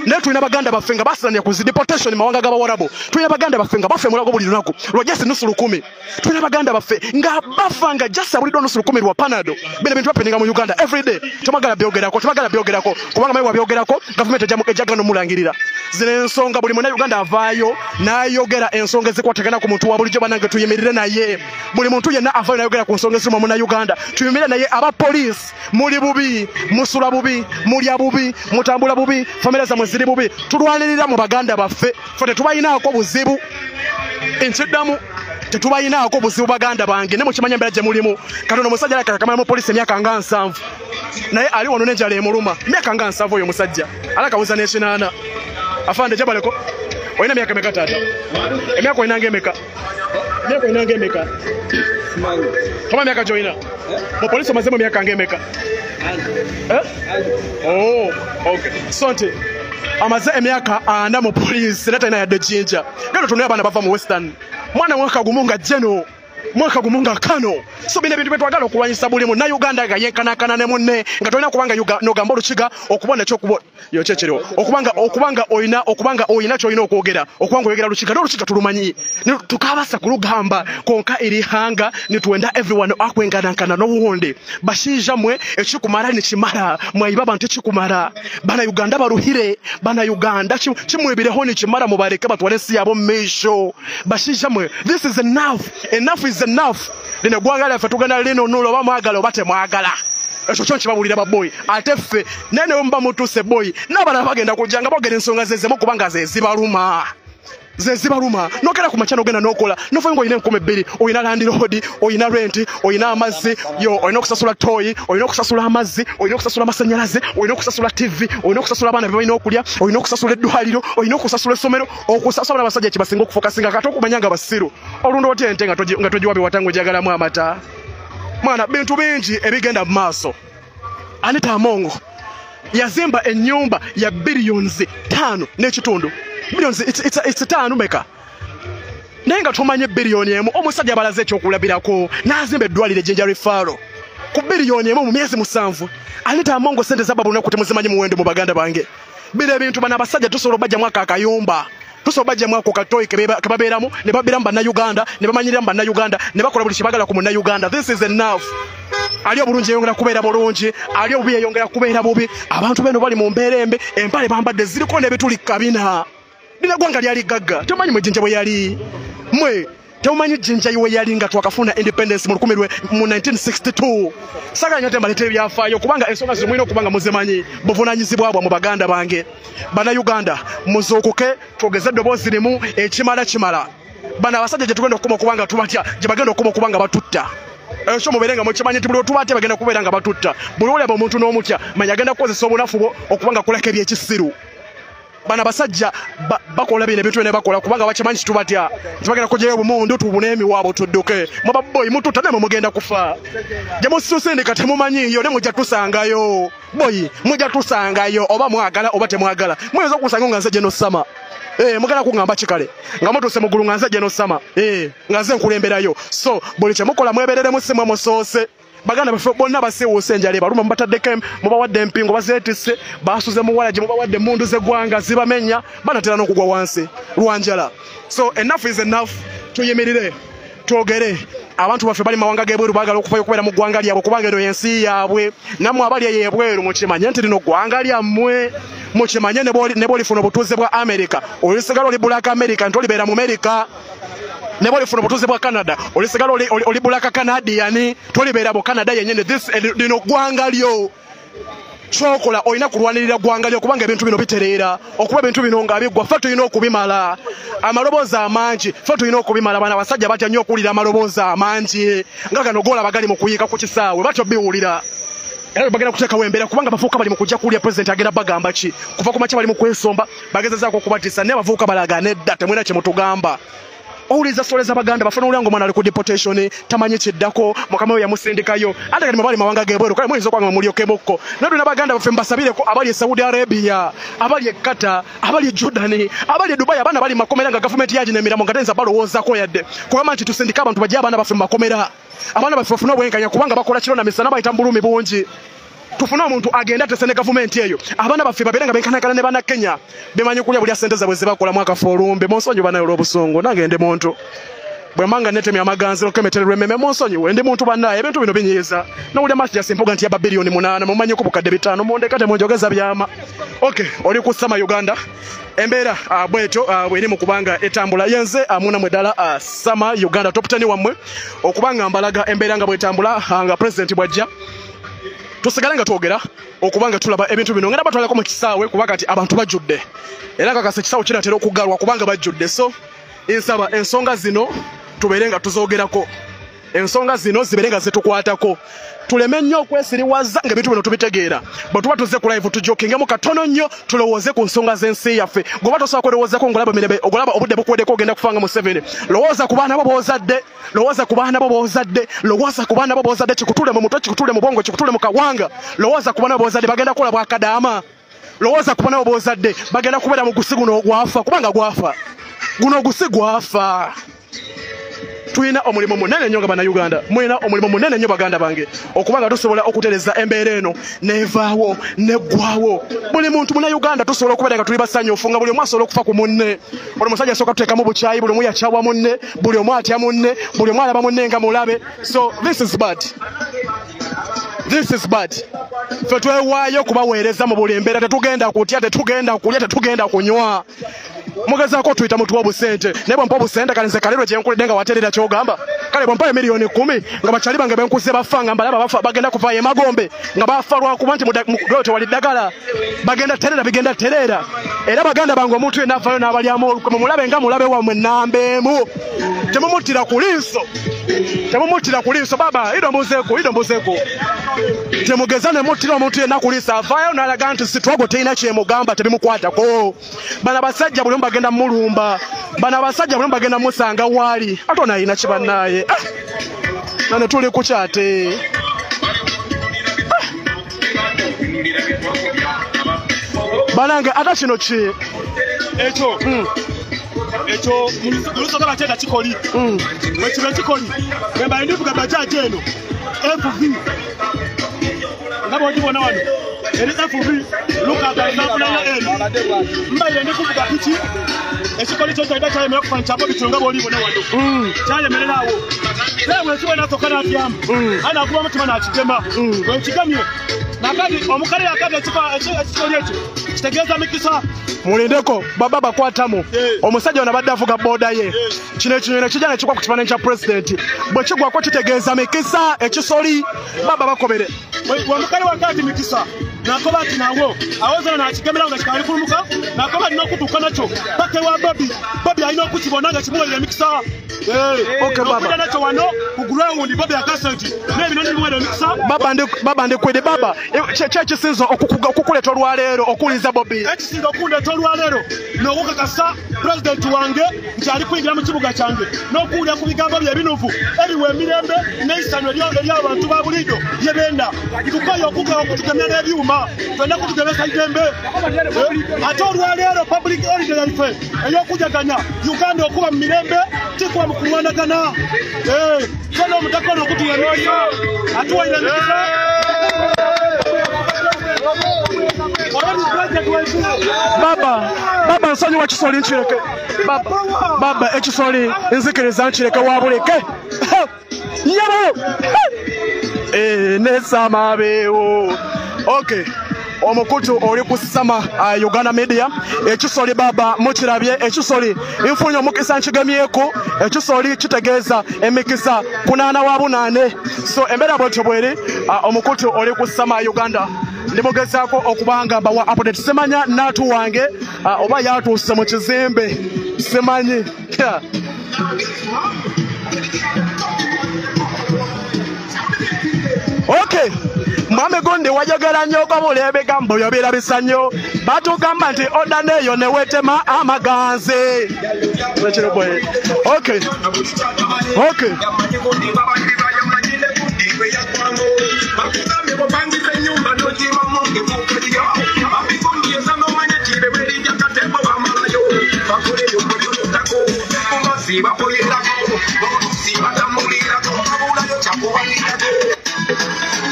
S2: Naye tulina baganda baffe nga basiranira ku zi deportation mawanga g'Abawarabu. Tulina baganda baffe nga bafa emulago buli lunaku lwa just nusu lukumi. Tulina baganda baffe nga bafa nga just abuliddwa nusu lukumi. 10 lwa Panado. Bino bintu happening mu Uganda every day. Tomagala byogerako, tomagala byogerako. Kubanga mayi wabyogerako, gavumenti ejja nomulangirira. Zino ensonga buli munna Uganda avaayo n'ayogera ensonga ezikwatagana ku muntu wa bulijjo bannange tuyimirire naye. Buli muntu yenna avaayo n'ayogera ku nsonga eziruma munna Uganda. Tuyimirire naye. Aba police muli bubi, musula bubi, mulya bubi, mutambula bubi, family zammwe ziri bubi. Tulwanirira mu baganda baffe. Ffe tetubalinaako buzibu. Nkiddamu tetubalinaako buzibu baganda bange. Ne mukimanya embeera gye mulimu. Katono omusajja alabika yakamala mu poliisi emyaka nga 70. Naye ali wano n'enjala emuluma. Emyaka nga 70 oyo omusajja. Alabika aweza n'ekinaana. Afande jabaleko. Olina myaka emeka taata? Emyaka olina ng'emeka? Emyaka olina ng'emeka? Toma myaka gy'olina. Mu poliisi omazeemu emyaka ng'emeka? Oh, okay. So nti amaze emyaka 40 mu poliisi naye talina yadde jjinja. Genda otunule abaana bava mu Western. Mwana mwaka gumu nga jeno, mwaka gumu nga kano. So bino ebintu bye twagala okulwanyisa buli munna Uganda nga yenkanankana ne munne, nga tolina kubanga n'ogamba Olukiga okubona ekyokubo yo kyekiriwo. Okubanga olina ky'olina okwogera, okubanga oyogera Lukiga, n'Olukiga tulumanyi. Tukabasa kulugamba konka erihanga nitwenda everyone akwenkanankana n'obuwonde. Bashiija mwe ekikumala nikimala, mwayiba abantu ekikumala. Bana Uganda baruhire, bana Uganda kimwebireho nikimala, mubareke batwale ensi yabo mu maisho. Bashiija mwe, this is enough. Enough is enough. Lino eggwanga lyaffe tugenda lino nulo oba mwagala oba temwagala. Ekyo kyo nkibabuulira baboyi. Ate ffe naye ne muba mutuuse boyi, n'abalala bagenda kujja nga boogera ensonga ze zimu kubanga ze zibaluma. Ze zibaluma. N'ogenda ku makya n'ogenda n'okola. N'ofayo ng'olina 2,000, olina landlord, olina rent, olina amazzi, yo olina okusasula toyi, olina okusasula amazzi, olina okusasula amasannyalaze, olina okusasula TV, olina okusasula abaana be balina okulya, olina okusasula eddwaliro, olina okusasula essomero, okusasula abasajja kye basinga okufokasinga kati okumanya nga basiru. Olunda otya ente nga togiwa biwata ng'ogyagalamu amata? Mwana, bintu bingi ebigenda mu maaso. Anita Amongo yazimba ennyumba ya billions 5 n'ekitundu. Billions it's 5 meka. Naye nga tomanye biliyoni 1, omusajja abalaze ekyokulabirako n'azimba eddwaliro ejjinja Referral ku biliyoni 1 mu myezi 7. Anita Amongo sente z'abba lunaku temuzimanyi muwendo mu baganda bange. Bino ebintu bano abasajja tusobola obajjamu ako akayumba. Tusobola obajjamu ako katoyi ke babeeramu, ne babeeramu bannayuganda, ne bamanyiriramu bannayuganda, ne bakola buli kye baagala ku munnayuganda. This is enough. Ali obulungi yeyongera kubeera bulungi, ali obubi yeyongera kubeera bubi. Abantu beno bali mu mbeera embi, empale bambadde ziriko n'ebituli kabina. Lino eggwanga lyali gagga. Temumanyi mwe Jjinja bwe yali. Mwe temumanyi Jjinja we yali nga twakafuna independence mu 1962. Saagala nnyo tembaleeta ebyafaayo kubanga ensonga zino mulina okuba nga muzimanyi. Buvunaanyizibwa bwammwe baganda bange. Bannayuganda muzuukuke, twogeze eddoboozi limu, ekimala kimala. Bano abasajja gye tugenda okukoma okuba nga tubatya, gye bagenda okukoma okuba nga batutta. Ekyo mubeere nga mukimanyi nti buli lwe tubatya bagenda kubeera nga batutta. Buli lw'olaba omuntu n'omutya, manya agenda kukozesa obunafu bwo okuba nga akolako ebyekisiru. Bano abasajja bakola bino ebintu byonna bakola kubanga bakimanyi kitubatya. Nti bagenda kuggyayo obumundu tubune emiwaabo tudduke. Mwaba boyi mututta nammwe mugenda kufa. Gye mususindika temumanyiiyo ne mujja tusangayo. Boyi mujja tusangayo oba mwagala oba temwagala. Muyinza okusanga nga nze General Sama. Mugenda kuŋŋamba ki kale? Nga mutuuse mu ggulu nga nze General Sama. Nga nze nkulemberayo. So buli kye mukola mwebereremu si mmwe musoose. Baganda baffe bonna basiiwuuse enjala ebaluma, mubataddeko mubawadde empingo bazeetisse, basuze muwala gye mubawadde emmundu z'eggwanga zibamenya, banatera n'okugwa wansi lwa njala. So enough is enough. Tuyimirire, twogere. Abantu baffe bali mawanga g'ebweru baagala okufayo okubeera mu ggwanga lyabwe kubanga eno y'ensi yaabwe. Nammwe abali eyo ebweru mukimanye nti lino ggwanga lyammwe. Mukimanye ne bw'olifuna obutuuze bwa America, olisigala oli Black America nti olibeera mu America. Ne bw'olifuna obutuuze bwa Canada, olisigala oli Black Canadian, tolibeera mu Canada yennyini. This lino ggwanga lyo. Kyokola olina kulwanirira ggwanga lyo kubanga ebintu bino bitereera. Okuba ebintu bino nga biggwa, ffe tulina okubimala. Amaloboozi amangi ffe tulina okubimala. Bano abasajja batya nnyo okuwulira amaloboozi amangi nga gano g'olaba gali mu kuyiika ku kisaawe, batyo biwulira. Era bagenda kuteekawo embeera kubanga abavubuka bali mu kujja kuwulira pulezidenti agenda bagamba ki. Kuva ku makya bali mu kwesomba, bagezezaako okubatiisa, naye abavubuka balaga nedda, temulina kye mutugamba. Owuliriza sitole z'abaganda baffe n'owulira ng'omwana ali ku deportation, tamanyi kiddako, mukama we yamusindikayo. Ate kati mwe bali mawanga g'ebweru, kale muyinza okuba nga mulyokemukko. Naye tulina baganda baffe mbasabireko abali e Saudi Arabia, abali e Qatar, abali e Jordan, abali e Dubai, abaana bali mu makomera nga gavumenti yagino emiramu nga teyinza balowoozaako yadde. Kugamba nti tusindike abantu bajje abaana baffe mu makomera. Abaana baffe bafune obwenkanya kubanga bakola kiro na misana, bayita mu bulumi bungi. Tufune omuntu agenda atese ne gavumenti eyo. Abaana baffe babeere nga benkanankana ne bannakenya. Bemanyi okulya bulya ssente zaabwe ze bakola mwaka ffe olumbe. Munsonyiwe banaye olw'obusungu, nange ndi muntu. Bwe manga netemya amaganziro kemetererwa emmeme munsonyiwe, ndi muntu bannaye, ebintu bino binyiiza. Nowulira Mathias Mpuuga nti yaba biliyoni 8, mumanyeko bukadde 5, mundeka temunjogeza byama. Okay, oli ku Sama Uganda. Embeera bwetyo bweri mu kubanga etambula. Yenze amuna mwedala Sama Uganda top 10 wammwe okubanga mbalaga embeera nga bwetambula nga president bwajja. Tusigale nga twogera okubanga tulaba ebintu bino. Ngenda batwalako mu kisaawe kuba kati abantu bajjudde. Era kakasa ekisaawe kinatera okuggalwa kubanga bajjudde. So nsaba ensonga zino tubeere nga tuzogerako. Ensonga zino zibeere nga zitukwatako. Tuleme nnyo okwesiriwaza ng'ebintu bino tubitegeera. Bwe tuba tuzze ku live tujokingemu katono nnyo tulowooze ku nsonga z'ensi yaffe. Bw'oba tosobola kwerowoozaako ng'olaba mirembe, ogolaba obudde bukuweddeko ogenda kufa nga Museveni. Lowooza ku baana bo b'ozadde, lowooza ku baana bo b'ozadde, lowooza ku baana bo b'ozadde, kikutule mu mutwe, kikutule mu bwongo, kikutule mu kawanga. Lowooza ku baana bo b'ozadde bagenda kukola bwakadaama. Lowooza ku baana bo b'ozadde bagenda kubeera mu gusi guno ogwafa, kubanga gwafa. Guno ogusi gwafa. Tulina omulimu munene nnyo nga Bannayuganda, mulina omulimu munene nnyo baganda bange, okubanga tusobola okutereza embeera eno nevaawo neggwawo. Buli muntu Munnayuganda tusobola okubeera nga tuli basanyufu, nga buli omu asobola okufa ku munne. Buli musajja asooka tuteekamu bukyayi, buli omu yakyawa munne, buli omu atya munne, buli omu alaba munne nga mulabe. So this is bad. This is bad. Ffe twewaayo okubaweereza mu buli embeera, tetugenda kutya, tetugenda kulya, tetugenda kunywa. Mugezaako tuyita mutuwa obusente, naye bwempa obusente kale nze kalirwe kye nkulidde nga waterera ky'ogamba. Kale bwempa emiliyoni 10 nga bakyali bange benkuze bafa, nga mbalaba bafa, bagenda kuva emagombe nga bafa lwakuba nti muddo tewali ddagala, bagenda terera, bigenda terera. Era baganda bange omuntu yenna avaayo n'abalyamu olukwe, mumulabe nga mulabe wammwe nnamba emu. Temumuttira ku liiso, temumuttira ku liiso. Baba ido mbuzeeko, ido mbuzeeko. Temugeza ne muttira omuntu yenna ku liiso, avaayo n'alaga nti sitwago terina kyemugamba, tebimukwatako. Bano abasajja buli omu bagenda mulumba, bano abasajja buli omu bagenda musanga waali. Ate ono alina ki bannaaye? Nano tuli ku kyate. Banange ate kino ki?
S6: Ekyo ekyo mulusoga bakyeta kikoli. Bwe kiba kikoli, bwe mba ndivuga bajaji eno FV nga bw'ogibona wano eri FV lukaga nsanvu eno, mbaire ndi kuvuga piki, ekikoli kyo kyalina kyayemerera kufa nkyabo bityo nga bw'olibona wano kyayemerera awo. Naye bwe kiba nasooka n'atyamu, aye nakuba omutima n'akigema, bwe nkigemye nakati omukale yakati ekikoli ekyo kitegeeza mikisa.
S2: Mulindeko baba bakwatamu. Omusajja ono abadde avuga booda ye. Kino ekinyonyi kijja ne kigwa ku kifaananyi kya pulezidenti. Bwe kigwako kitegeeza mikisa, ekisoli. Baba bakobere.
S6: Omukale wakati mikisa nakoba ati nawo awozana nakigemera nga kikali kulumuka, nakoba alina okutuuka nakyo paka ewa Bobi. Bobi alina okukibona nga kimuweerera emikisa.
S2: Okay, baba.
S6: Okujja nakyo wano ku ground Bobi akasa nti n'ebinoni bimuweerera emikisa.
S2: Baba ndikwede baba. Ki ekisinza okukuleeta olwaleero okuwuliza Bobi?
S6: Ekisinza okundeeta olwaleero n'okukakasa pulezidenti wange nti ali kuyingira mu kibuga kyange n'okuwulira ku bigambo bye ebinuvu ebiwa emirembe n'eisanyu eri abantu ba bulijjo bye benda. Tukoye okutugemya n'ebyuma, ffenna kutugemesa idembe. Ate olwaleero public holiday yaffe ey'okujaganya Uganda okuba mu mirembe, tikuba mu kulwanagana. Ffenna omutaka ono okutuwa emikisa, atuwaire emikisa.
S2: Baba, baba nsonyiwa ekisoli nkireke. Baba ekisoli nzikiriza nkireke wabuleke. Yabo! Nesama beewo. Okay. Omukutu oli ku Sama Uganda Media. Ekisoli baba mukirabye, ekisoli nfunye omukisa nkigemyeko, ekisoli kitegeeza emikisa 8 wa 8. So embeera bwetyo bweri, omukutu oli ku Sama Uganda. Ndimugezaako okubanga mbawa update. Simanya natu wange oba yatuuse mu kizimbe, simanyi. Okay. Mwami gundi wajogera nnyo okubula ebigambo byo birabisa nnyo. Batugamba nti oda neeyo ne weetema amaganzi. Okay. Okay.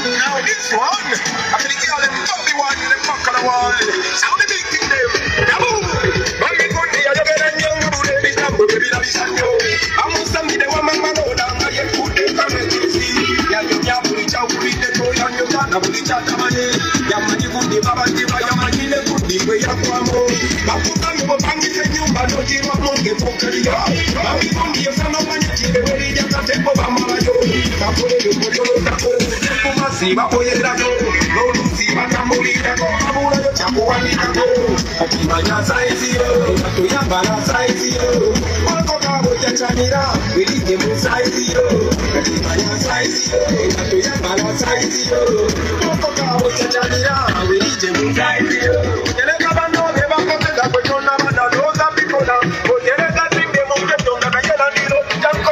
S7: Now this one, I mean the girl them chubby one, the fuck of the wall. Sound the big thing them. Yaboo! Mami kundi ayogera nnyo ngabula ebigambo bye birabisa nnyo. Amusambide wa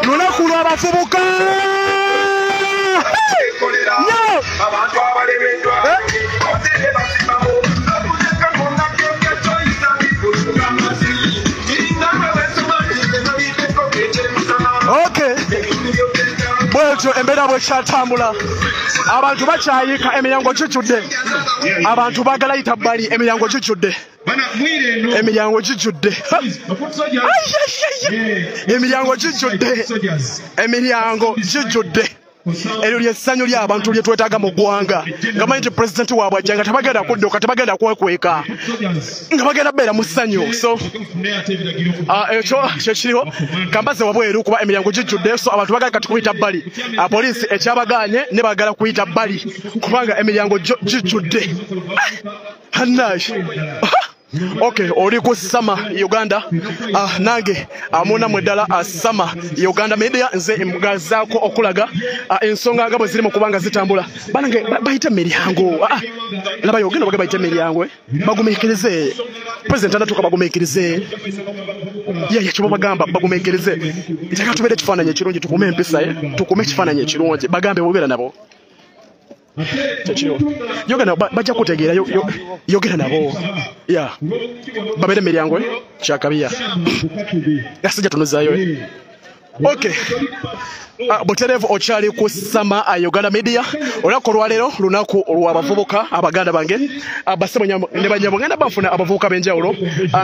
S2: Lunaku lw'abavubuka. Okay. Bwetyo embeera bwekyatambula abantu bakyayika emiryango gijjudde, abantu baagala yita bbali, emiryango gijjudde, emiryango gijjudde, emiryango gijjudde, emiryango gijjudde. Eryo ly'essanyu ly'abantu lye twetaaga mu ggwanga, nga manyi nti pulezidenti waabwe ajja nga tebagenda kudduka, tebagenda kwekweka, nga bagenda beera mu ssanyu. So ekyo kyekiriwo. Kambaze wabweru kuba emiryango gijjudde, so abantu bagala kati kuyita bbali. Poliisi ekyabagaanye ne bagala kuyita bbali kubanga emiryango gijjudde. Hannaye. Okay, oli ku Sama Uganda. Nange amuna mweddala Sama Uganda Media nze mgazaako okulaga ensonga nga bwe ziri mu kubanga zitambula. Banange bayita miryango. Laba yogenda baga bayita miryango. Bagumiikirize. President anatuka bagumiikirize. Ye kyo bagamba bagumiikirize. Njagala tubeere ekifaananyi ekirungi, tukume empisa, tukume ekifaananyi ekirungi. Bagambe bwogera nabo. Yogera bajja kutegeera, yogera nabo. Ya. Babere miryango kyakabiya. Yasijja tunuzaayo. Okay. Butereevu okyali ku Sama Uganda Media. Olunaku olwaleero lunaku lw'abavubuka abaganda bange, basebo ne banyabo, ngenda bafuna abavubuka b'enjawulo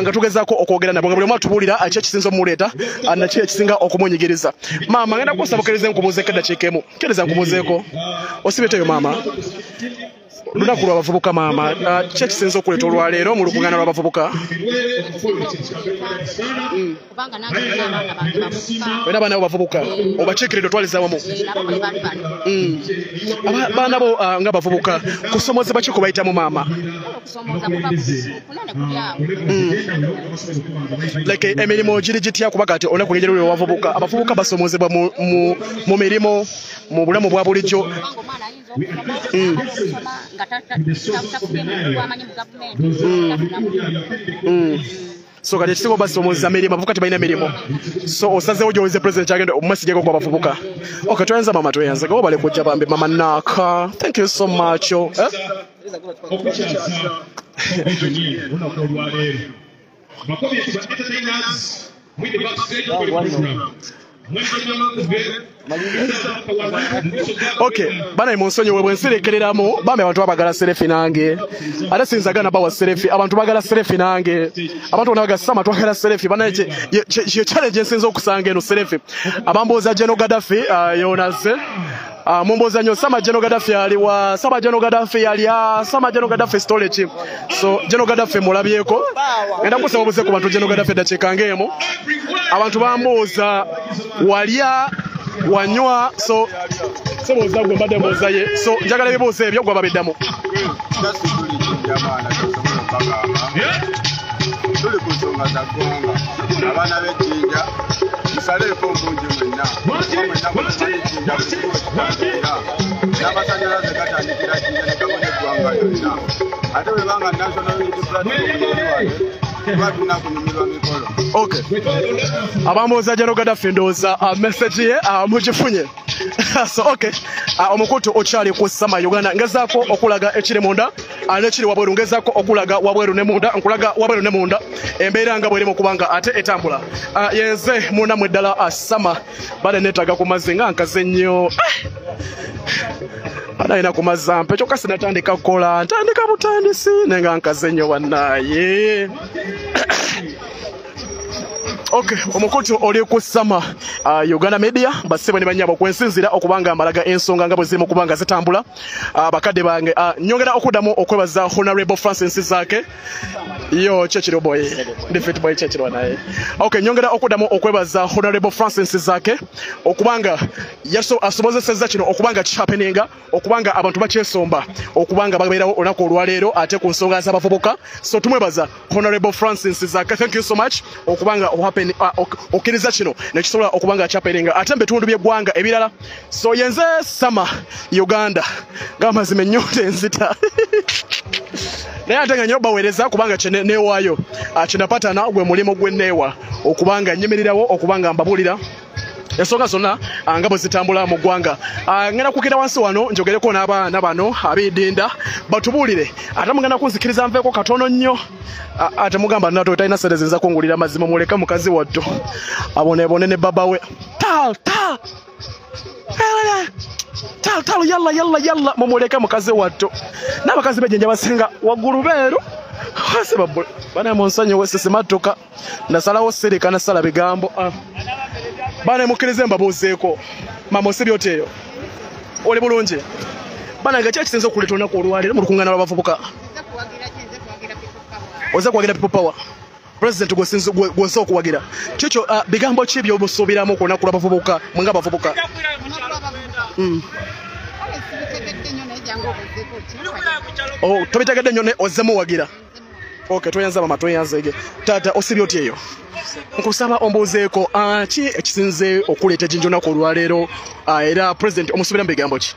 S2: nga tugezaako okwogera nabo nga buli omu atubuulira ki ekisinza omuleeta naki ekisinga okumunyigiriza. Maama, ngenda kusaba okkirize nkubuuzeeko eddakiika emu. Kkiriza nkubuuzeeko. Osibeteyo maama. Lunaku lw'abavubuka maama, ki ekisinza okuleeta olwaleero mu lukuŋŋaana lw'abavubuka? Olina abaana bo bavubuka, obakiikiridde otwaliza wamu. Abaana bo nga bavubuka, kusomoozebwa ki kubayitamu maama? Like emirimu giri gitya kuba kati olunaku lw'enjawulo lw'abavubuka, abavubuka basomoozebwa mu mirimu, mu bulamu bwa bulijjo. So kati ekisinga obasomooza mirimu, abavubuka tebalina mirimu. So osazeewo gy'owoze president kyagenda omumasigeko ku abavubuka. Okay, tweyanza maama, tweyanza. Gabo bale kujja bambi mama Naka. Thank you so much. Okay, bana munsonyiwe bwe nsirekereramu bambi abantu abagala serefi nange. Ate sinza gana bawa serefi, abantu bagala serefi nange. Abantu bonna bagala Sama twagala serefi. Bana ye challenge nsinza okusanga eno serefi. Abambuuza General Gaddafi yonaze. Mumbuuza nnyo Sama General Gaddafi aliwa, Sama General Gaddafi alya, Sama General Gaddafi storage. So General Gaddafi mulabyeko. Ngenda kusaba obuze ku bantu General Gaddafi eddakiika ng'emu. Abantu bambuuza walya wanywa, so sebuuza gwe mbadde mbuuza ye. So njagala ebibuuzo ebyo gwe babiddamu.
S8: Tuli ku nsonga za ggwanga, abaana b'ejjinja musaleeko obungi mwenna, mwenna mukimanyi ejjinja buli kimu kitandikira, n'amasannyalaze gatandikira jjinja ne gabona eggwanga lyonna. Ate bwe banga National Unity Platform yerwane, tuba tulina kunyumirwa mikolo.
S2: Okay. Abambuuza General Gaddafi ndowooza message ye mugifunye. So okay. Omukutu okyali ku Sama Uganda, ngezaako okulaga ekiri munda n'ekiri wabweru, ngezaako okulaga wabweru ne munda, nkulaga wabweru ne munda embeera nga bwerimu kubanga ate etambula. Yenze munamwe ddala Sama bale neetaaga ku mazzi nga nkaze nnyo. Alina ku mazzi ampe kyokka sinatandika kukola, ntandika butandisi naye nga nkaze nnyo bannaaye. Okay, omukutu oli ku Sama Uganda Media basebo ne banyabo kwensinzira okubanga mbalaga ensonga nga bwe ziri mu kubanga zitambula. Bakadde bange nyongera okuddamu okwebaza Honorable Francis Zake. Yo Churchill boy, defeat boy Churchill naye. Okay, nyongera okuddamu okwebaza Honorable Francis Zake okubanga yaso asobozesezza kino okubanga kihappeninga okubanga abantu bakyesomba okubanga babeerawo olunaku olwaleero ate ku nsonga z'abavubuka. So tumwebaza Honorable Francis Zake, thank you so much okubanga okkiriza kino nekisobola okubanga kyaperinga ate mu bitundu by'eggwanga ebirala. So yenze Sama Uganda ng'amazima ennyonta enzita naye ate nga nnyo baweereza kubanga kye neewaayo kyenapatana gwe mulimu gwe neewa okubanga nnyimirirawo okubanga mbabuulira ensonga zonna nga bwe zitambula mu ggwanga. Ngenda kukira wansi wano njogereko n'abaana bano ab'edinda batubuulire ate mugenda kunzikiriza nveeko katono nnyo. Ate mugamba nato talina ssente zinza kungulira mazima muleke mukazi wattu aboneebone ne baba we. Tal tal tal tal yalla yalla yalla mumuleke mukazi wattu. N'abakazi b'ejjenja basinga waggulu beeru wansi babbula. Bana munsonyiwe sisimatuka nasalawo sirika nasala bigambo. Bana mukkirize mbabuuzeeko. Mama osibye otya eyo? Oli bulungi? Bana nga ki ekisinze okuleeta olunaku olwaleero mu lukuŋŋaana lw'abavubuka? Oze kuwagira People Power. President gwe okuwagira. Kikyo bigambo ki by'omusuubiramu ku lunaku lw'abavubuka mwe ng'abavubuka? Oh, tobitegedde nnyo ne ozze muwagira. Okay, tweyanza mama, tweyanzege. Taata osibye otya eyo? Nkusaba ombuuzeeko ki ekisinze okuleeta ejjinja olunaku olwaleero era President omusuubira mu bigambo ki?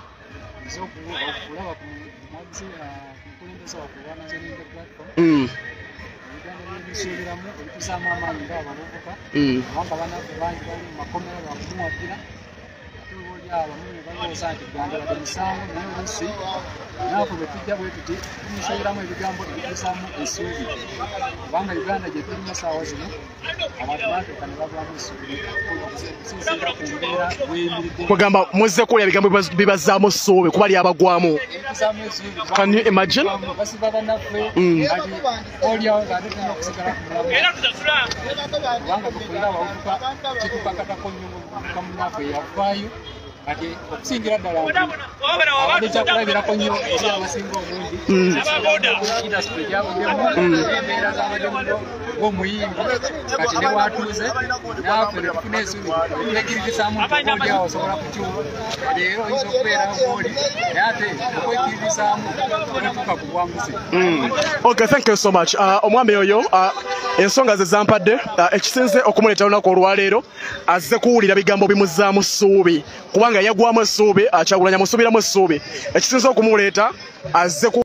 S2: Kwegamba muzze kuwulira ebigambo bibazaamu essuubi kuba lyabagwamu. Can you imagine?
S4: Okusingira ddala ekyakulabirako nnyo eri abasinga obungi industry gyavuddemu n'embeera z'abaddemu ng'omuyimbi kati ne watuuze naffe ne tufuna essuubi twekkiririzaamu nti oba oli awo osobola kukyuka leero oyinza okubeera ng'oli naye ate okwekkiririzaamu otuuka ku buwanguzi.
S2: Okay, thank you so much. Omwami oyo ensonga ze zampadde ekisinze okumuleeta olunaku olwaleero azze kuwulira bigambo bimuzzaamu ssuubi kubanga yagwamu essuubi akyagulanya musuubiramu essuubi ekisinze okumuleeta azze.